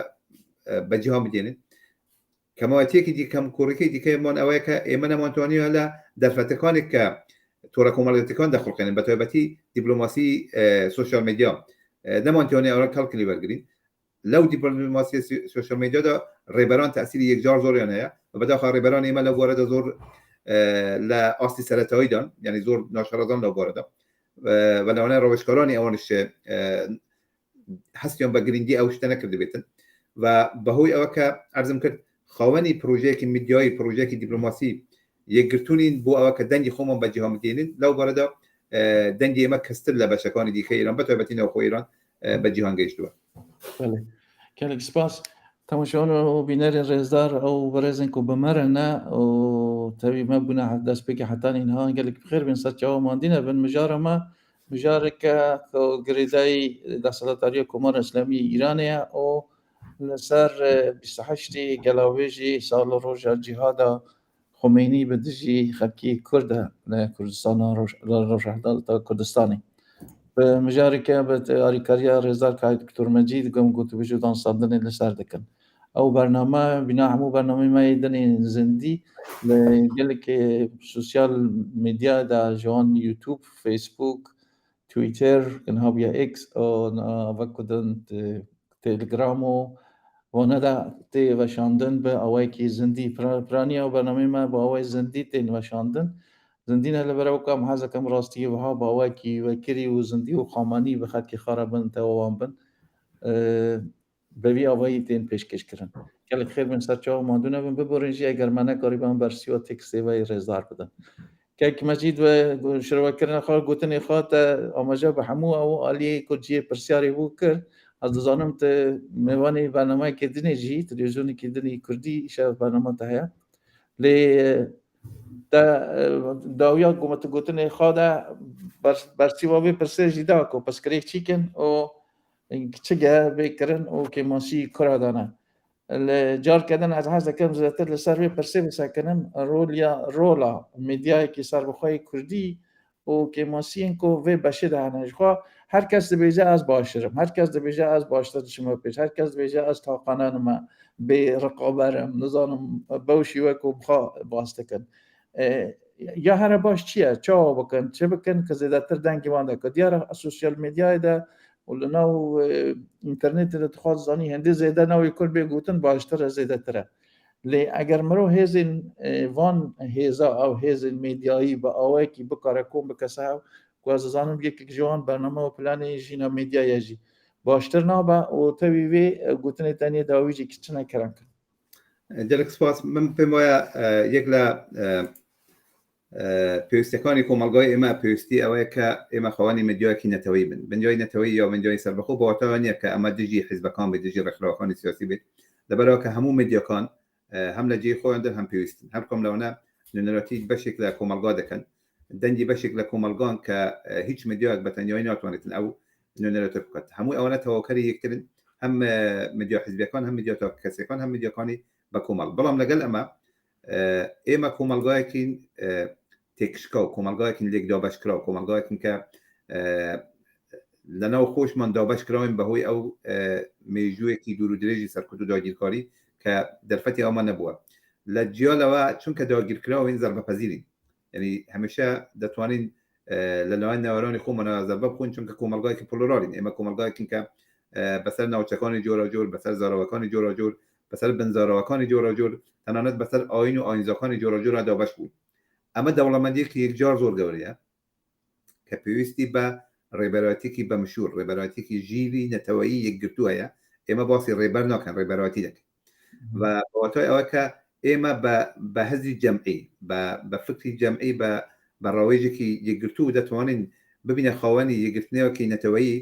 بە جیهان بدێنین کەمایەتیەکی دیکەم کوڕیکەی دیکەمان ئەوەیە کە ئێمە نەمانتوانیوە لە دەرفەتەکانێک کە تۆڕە کۆمەڵایەتیەکان دەخڵقێنن بە تایبەتی دیپلۆماسی سۆشیال میدیا نەمانتوانێت ئەوە کەڵک لێ وەرگین لەو دیپلۆماسی سۆشیال میدیادا ڕێبەران تەسیری یەکجار زۆریان هەیە و بەداخەوە ڕێبەران ئێمە لەو بوارەدا زۆر لە ئاستی سەرەتاییدان یعنی زۆر ناشارەزان لەو بوارەدا و لەوانەیە ڕەوشکارانی ئەوانش هەستیان بە گرنگی ئەو شتە نەکردبێتن و بەهۆی ئەوە کە عەرزم کرد خاوەنی پرۆژەیەکی میدیایی پرۆژەیەکی دیپلۆماسی یەکگرتوونین بۆ ئەوە کە دەنگی خۆمان بە جیهان بگەینین لەو بارەدا دەنگی ئێمە کەستر لە بەشەکانی دیکە ئێران بە تایبەتی ناوخۆ ئێران بە جیهان گەیشتووە. بەڵێ کەلێک سپاس تەماشاوان و بینەرên rêzdar ew birêzên ku bi me re ne û tevî me bûne destpêkê hetanî niha gelek bi xêr bên ser çawa mandî nebin mijara me mijareke ku girêdayî desthilatdariya Komara Îslamî Îranê ye û li ser 28 gelawêjî sal û roja cîhada Xumeynî bi dijî xelkê Kurd e li Kurdistana li Rojhilata Kurdistanê. Bi mijareke bi alîkariya rêzdar Kayê Doktor Mecîd gom gotûbêj û dansandinê li ser dikin. Ew bername bîna hemû bernameyê me yê din ên zindî li gelek sosyal medya de ji wan YouTube, Facebook, Twitter, niha bûye X û vek din Telegram û wana de tê weşandin bi awayekî zindî. Piraniya bernameyê me bi awayê zindî tên weşandin. Zindî ne li ber ew ku em hez dikin rastiyê wiha bi awayekî vekirî û zindî û xamanî bi xelkê xwe re bin, tewa wan bin. Bi vî avayî tên pêşkêşkirin. Gelek xêr bin ser çawa mandû nebin biborin jî eger me nekarîbe em bersîwa tekstê we yê rêzdar bidin. Kek Mecîd we şirvekirina xwe gotinê xwe te amaje bi hemû ew aliyê ku ciyê pirsyarê bû kir. Ez dizanim tu mêvanê bernameyekê dinê jî televîzyonekê dinê kurdî îşev bernama te heye. Lê te dawiya ku me tu gotinê xwe de bersîwa vê pirsê jî da ku pirsgirêk çî kin û Çi ge bê kirin û kêmasî kura dane. لە جارکە دن ئەز حەز دەکەم زیاتر لەسەر وێ پرسێ بسەکنم ڕۆلیا ڕۆڵا میدیایەکی سەربەخۆی کوردی و کێماسیên ku vê beşê de hene jixwe her kes dibêje ez başirim her kes dibêje ez baştir diçime pêş her kes dibêje ez taqane nime bê riqaberim nizanim bew şîwe ku bixwe bas dikin ya here baş çi ye çawa bikin çi bikin ku zêdetir dengê wan de ku diyar e sosyal medyayê de û li nav înternetê de dixwaz zanî hindê zêde navê Kurd bê gotin baştir e zêdetir e. Lê eger mirov hêzên van hêza ew hêzên medyayî bi awayekî bikare kom bike ser hev ku ez dizanim yekek ji wan bername û planê jîna medya ye jî baştir nabe û tevî vê gotinê tenê dawî jî çi ne kerem kin. Gelek spas min pêm waye yek لە پێویستەکانی کۆمەڵگای ئێمە پێویستی ئەوەیە کە ئێمە خاوەنی مدیایەکی نەتەوەی بن بنجای نەتەوەی یا بنجای سەربەخۆ بەواتەوە نییە کە ئەمە دژی حیزبەکان بێت دژی ڕێکخراوەکانی سیاسی بێت لەبەرەوە کە هەموو مدیاکان هەم لە جێی خۆیان دەن هەم پێویستن هەر کام لەوانە نوێنەرەتی بەشێک لە کۆمەڵگا دەکەن دەنگی بەشێک لە کۆمەڵگان کە هیچ مدیایەک بە تەنیایی ناتوانێتن ئەو نوێنەرەتە بکات هەموو ئەوانە تەواوکەری یەکترن هەم مدیا حزبیەکان هەم مدیا تاکەکەسیەکان هەم مدیاکانی بە کۆمەڵ بەڵام لەگەڵ ئەمە ئێمە کۆمەڵگایەکین تێکشکاو کۆمەڵگایەکین لێک دابەشکراو کۆمەڵگایەکین کە لەناو خۆشمان دابەش کراوین بەهۆی ئەو مێژوویەکی دوور و درێژی سەرکوت و داگیرکاری کە دەرفەتی ئەومان نەبووە لە جیا لەوە چونکە داگیرکراوین زەربەپەزیرین یعنی هەمیشە دەتوانین لەلایەن ناوەرانی خۆمانەوە زەربە بخۆین چونکە کۆمەڵگایەکی پلۆرالین ئێمە کۆمەڵگایەکین کە بەسەر ناوچەکانی جۆراوجۆر بەسەر زاراوەکانی جۆراوجۆر بەسەر بنزاراوەکانی جۆراوجۆر تەنانەت بەسەر ئاین و ئاینزاکانی جۆراوجۆرا دابەش بوون ئەمە دەوڵەمەندیەکی یەکجار زۆر گەورەیە کە پێویستی بە ڕێبەرایەتێکی بە مشوور ڕێبەرایەتێکی ژیری نەتەوەیی یەکگرتوو هەیە ئێمە باسی ڕێبەر ناکەن ڕێبەرایەتی دەکەین و بەواتای ئەوە کە ئێمە بە هەزی جەمعی بە فکری جەمعی بە بە ڕاوێژێکی یەکگرتوو دەتوانین ببینە خاوەنی یەکگرتنەوەکی نەتەوەیی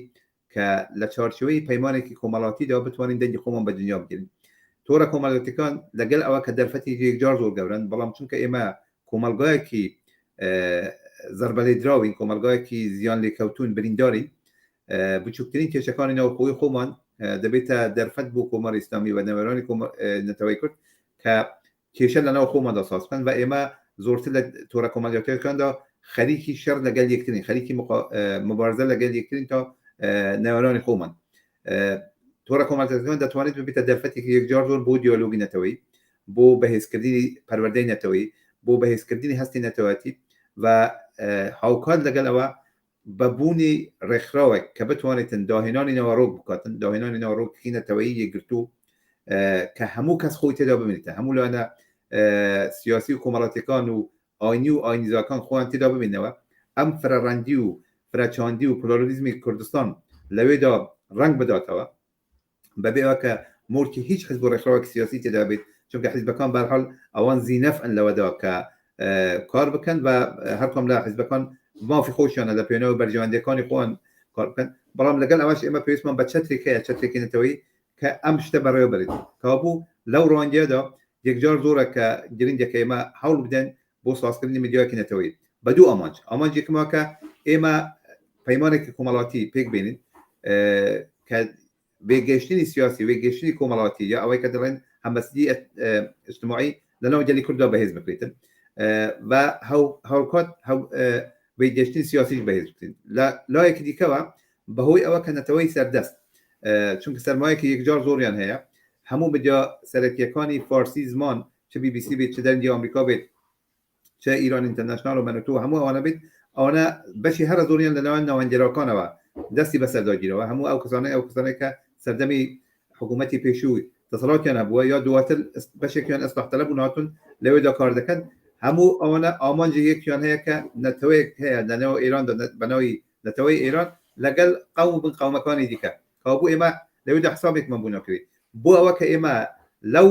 کە لە چوارچێوەی پەیمانێکی کۆمەڵاتیدا بتوانین دەنگی خۆمان بە دنیا بگرین تۆڕە کۆمەڵاتیەکان لەگەل ئەوە کە دەرفەتی یەکجار زۆر گەورەن بەڵام چونکە ئێمە کۆمەڵگایەکی زەربەلێدراوین کۆمەڵگایەکی زیان لێکەوتون بریندارین بچووکترین کێشەکانی ناوخۆی خۆمان دەبێتە دەرفەت بۆ کۆماری ئیسلامی و نەوەرانی نەتەوەی کورد کە کێشە لەناو خۆماندا ساز بکەن و ئێمە زۆرتر لە تۆڕە کۆمەڵایەتیەکاندا خەریکی شەڕ لەگەل یەکترین خەریکی مبارزە لەگەل یەکترین تا نەوەرانی خۆمان تۆڕە کۆمەڵایەتیەکان دەتوانێت ببێتە دەرفەتێکی یەکجار زۆر بۆ دیالۆگی نەتەوەی بۆ بەهێزکردنی پەروەردەی نەتەوەی بۆ بەهێزکردنی هەستی نەتەوەتی و هاوکات لەگەل ئەوە بە بوونی ڕێکخراوێک کە بتوانێتن داهێنانی ناوەڕۆک بکاتن، داهێنانی ناوەڕۆکی نەتەوەیی یەکگرتوو کە هەموو کەس خۆی تێدا ببینێتە، هەموو لایەنە سیاسی و کۆمەڵاتیەکان و ئاینی و ئاینیزاکان خۆیان تێدا ببینەوە، ئەم فرەڕەنگی و فرەچاندی و پلۆرالیزمی کوردستان لەوێدا ڕەنگ بداتەوە. بەبێ ئەوە کە مۆرکی هیچ حزب و ڕێکخراوێکی سیاسی تێدا بێت چونکە حزبەکان بەرحاڵ ئەوان زینەفن لەوەدا کە کار بکەن و هەرکام لە حزبەکان مافی خۆشیانە لە پێناو بەرژەوەندیەکانی خۆیان کار بکەن بەڵام لەگەڵ ئەوەش ئێمە پێویستمان بە چەترێک هەیە چەترێکی نەتەوەیی کە ئەم شتە بەڕێوە بەرێت کابوو لەو ڕوانگەیەدا یەکجار زۆرە کە گرنگە کە ئێمە هەوڵ بدەن بۆ سازکردنی میدیایەکی نەتەوەیی بە دوو ئامانج ئامانج یەکەمەوە کە ئێمە پەیمانێکی کۆمەڵاتی پێک بێنین کە وێگەیشتنی سیاسی وێگەیشتنی کۆمەڵاتی یا ئەوەی کە دەڵێن هەمبەستگی اجتماعی لەناو گەلی کورددا بەهێز بکرێتن و هاوکات وێگەیشتنی سیاسیش بەهێز بکرێن لە لایەکی دیکەوە بەهۆی ئەوە کە نەتەوەی سەردەست چونکە سەرمایەکی یەکجار زۆریان هەیە هەموو میدیا سەرەکیەکانی فارسی زمان چ بی بی سی بێت چ دەنگی ئامریکا بێت چ ئیران ئینتەرناشناڵ و مەنوتو هەموو ئەوانە بێت ئەوانە بەشی هەرە زۆریان لەلایەن ناوەندگەراکانەوە دەستی بەسەردا گیرەوە هەموو ئەو کەسانەی ئەو کەسانەی کە سەردەمی حکوومەتی پێشووی دەسەڵاتیان هەبووە یا دواتر بەشێکیان ئەسلاح تەلەب و ناتون لەوێدا کار دەکەن هەموو ئەوانە ئامانجی یەکیان هەیە کە نەتەوەیەک هەیە لەناو ئێراندا بەناوی نەتەوەی ئێران لەگەڵ قەوم و بن قەومەکانی دیکە کەوابوو ئێمە لەوێدا حسابێکمان بۆ ناکرێت بۆ ئەوە کە ئێمە لەو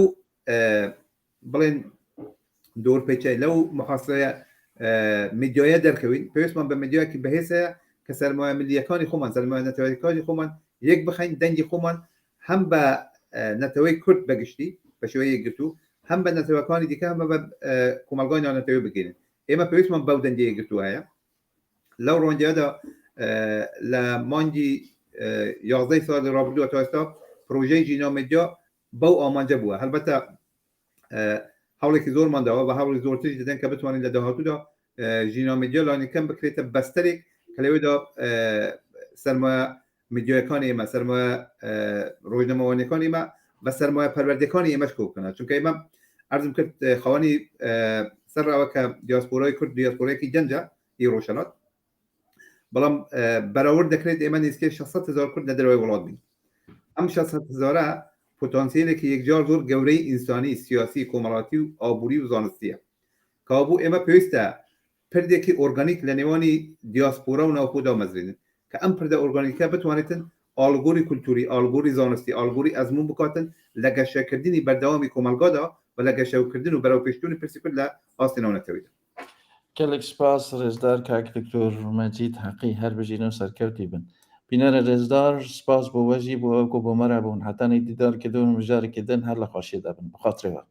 بڵێن دۆرپێچە لەو محاسرەیە میدیایە دەرکەوین پێویستمان بە میدیایەکی بەهێز هەیە کە سەرمایە ملیەکانی خۆمان سەرمایە نەتەوەیەکانی خۆمان یەک بخەین دەنگی خۆمان هەم بە نەتەوەی کورد بەگشتی بە شێوەی یەکگرتوو هەم بە نەتەوەکانی دیکە هەم بە کۆمەڵگای نانەتەوەی بگەین ئێمە پێویستمان بەو دەنگی یەکگرتوو هەیە لەو ڕۆنگەدا لە مانگی یازدەی ساڵی ڕابردووە تا ئێستا پرۆژەی ژینا میدیا بەو ئامانجە بووە هەلبەتە هەوڵێکی زۆرمان داوە بە هەوڵی زۆرتریش دەدەن کە بتوانین لە داهاتوودا ژینا میدیا لانی کەم بکرێتە بەستەرێک کە لەوێدا سەرمایە میدیایەکانی ئێمە سەرمایە ڕۆژنامەوانیەکانی ئێمە بە سەرمایە پەروەردەکانی ئێمەش کۆ بکەنە چونکە ئێمە عەرزم کرد خاوەنی سەر ئەوە کە دیاسپۆرای کورد دیاسپۆرایەکی گەنجە ئی ڕۆژهەڵات بەڵام بەراورد دەکرێت ئێمە نزیکەی 600 هزار کورد لە دەرەوەی وڵات بین ئەم 600 هزارە پۆتانسیلێکی یەکجار زۆر گەورەی ئینسانی سیاسی کۆمەڵاتی و ئابووری و زانستیە کەوابوو ئێمە پێویستە پردێکی ئۆرگانیک لە نێوانی دیاسپۆرا و ناوخۆ دامەزرێنن کە ئەم پردە ئۆرگانیکە بتوانێتن ئاڵوگۆری کولتووری، ئاڵوگۆری زانستی، ئاڵوگۆری ئەزموون بکاتن لە گەشەکردنی بەردەوامی کۆمەڵگادا و لە گەشەوکردن و بەرەوپێشچوونی پرسی کورد لە ئاستی ناونەتەوەیدا. گەلێک سپاس ڕێزدار کاک دکتۆر مەجید حەقی هەر بژین و سەرکەوتی بن. بینەرە ڕێزدار سپاس بۆ وەژی بۆ ئەو کو بۆ مەرا بوون حەتانی دیدار کردن و مژارێکی دن هەر لە خۆشیدا بن. بخاترێ وە.